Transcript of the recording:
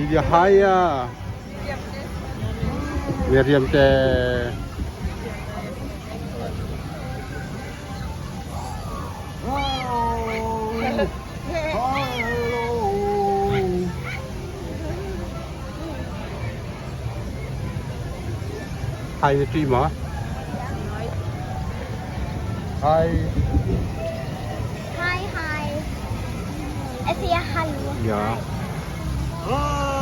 Yahaya. Miriam te. Hi na ṭih maw? Hi. Hi, hi. Ich sehe Hallo. Ja.